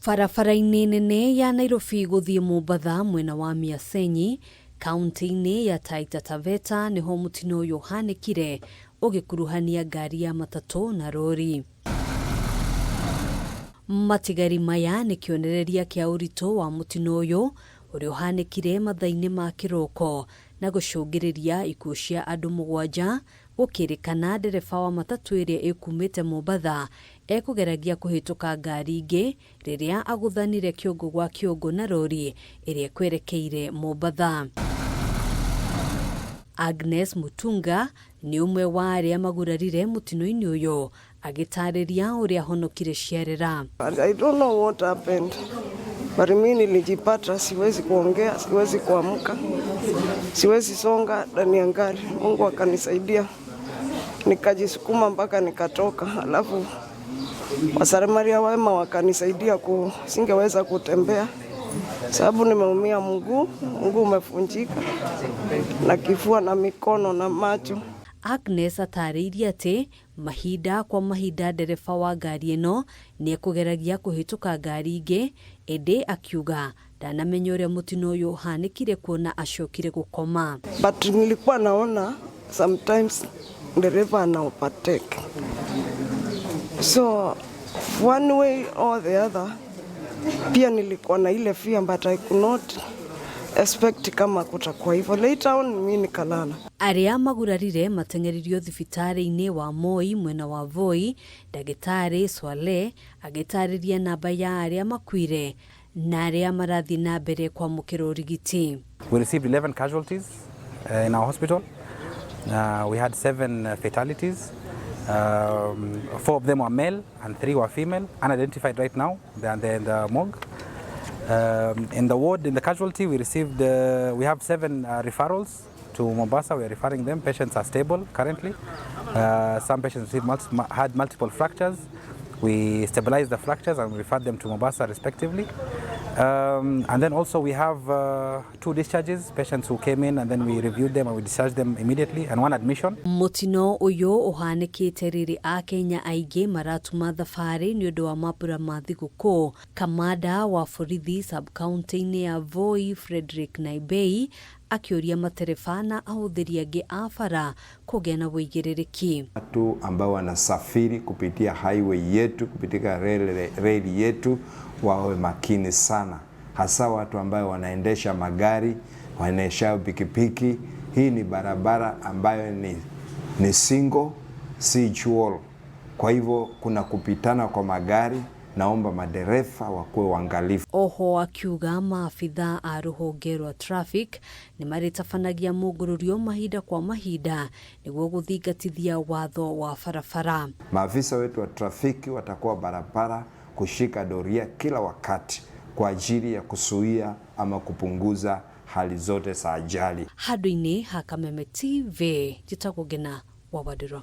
Barabara-inĩ nene ya Nairobi gũthiĩ Mombatha mwena wa Miasenyi, kaunti-inĩ ya Taita Taveta nĩho mũtino ũyũ ũhanĩkire ũgĩkuruhania ngari ya matatũ na rori. Matigari maya nĩ kĩonereria kĩa ũritũ wa mũtino ũyũ ũrĩa ũhanĩkire mathaa-inĩ ma kĩroko na gũcũngĩrĩria ikuũ cia andũ mũgwanja. Gũkĩrĩkana ndereba wa matatũ ĩrĩa ĩkumĩte Mombatha ekũgeragia kũhĩtũka ngari ingĩ rĩrĩa agũthanire kĩongo gwa kĩongo na rori ĩrĩa ĩkwerekeire Mombatha. Agnes Mutunga nĩ ũmwe wa arĩa magurarire mũtino-inĩ ũyũ agĩtarĩria ũrĩa ahonokire ciarera. I don't know what happened. But mimi nilijipata siwezi kuongea, siwezi kuamka, siwezi songa ndani ya gari. Mungu akanisaidia nikajisukuma mpaka nikatoka, alafu wasamaria wema wakanisaidia singeweza kutembea sababu nimeumia mguu, mguu umefunjika na kifua na mikono na macho. Agnes atarĩirie atĩ mahinda kwa mahinda ndereba wa ngari ĩno nĩ ekũgeragia kũhĩtũka ngari ingĩ, ĩndĩ akiuga ndanamenya ũrĩa mũtino ũyũ ũhanĩkire kuona acokire gũkoma. But nilikuwa naona sometimes dereva ana overtake. So one way or the other pia nilikuwa na ile fear, but I could not expect kama kutakuwa hivyo. Later on mimi nikalala. Arĩa magurarire mateng'eririo thibitarĩ-inĩ wa Moi mwena wa Voi. Ndagĩtarĩ Swale agĩtarĩria namba ya arĩa makuire na arĩa marathiĩ na mbere kwamũkĩra ũrigiti. We received 11 casualties in our hospital. We had seven fatalities. Four of them were male and three were female, unidentified right now. They're in the morgue. In the ward, in the casualty, we have seven referrals to Mombasa. We are referring them. Patients are stable currently. Some patients had multiple fractures. We stabilized the fractures and referred them to Mombasa respectively. And then also we have two discharges, patients who came in and then we reviewed them and we discharged them immediately, and one admission. Mũtino ũyũ ũhanĩkĩte rĩrĩ Akenya aingĩ maratuma thabarĩ nĩ ũndũ wa mambura ma thigũkũ. Kamanda wa borithi sub-county-inĩ ya Voi, Frederick Naibei, akĩũria matereba na ahũthĩri angĩ a bara kũgĩa na ũigĩrĩrĩki. Watu ambao wanasafiri kupitia highway yetu, kupitia reli yetu wawe makini sana, hasa watu ambao wanaendesha magari, wanaendesha pikipiki. Hii ni barabara ambayo ni single, si dual. Kwa hivyo kuna kupitana kwa magari. Naomba madereva wakuwe waangalifu. Oho akiuga maabitha a rũhonge rwa traffic nĩ marĩtabanagia mũngũrũrio mahinda kwa mahinda nĩguo gũthingatithia watho wa barabara. Maafisa wetu wa trafiki watakuwa barabara kushika doria kila wakati kwa ajili ya kuzuia ama kupunguza hali zote za ajali. Handũ-inĩ ha Kameme TV, njĩtagwo Ngena wa Wandirũ.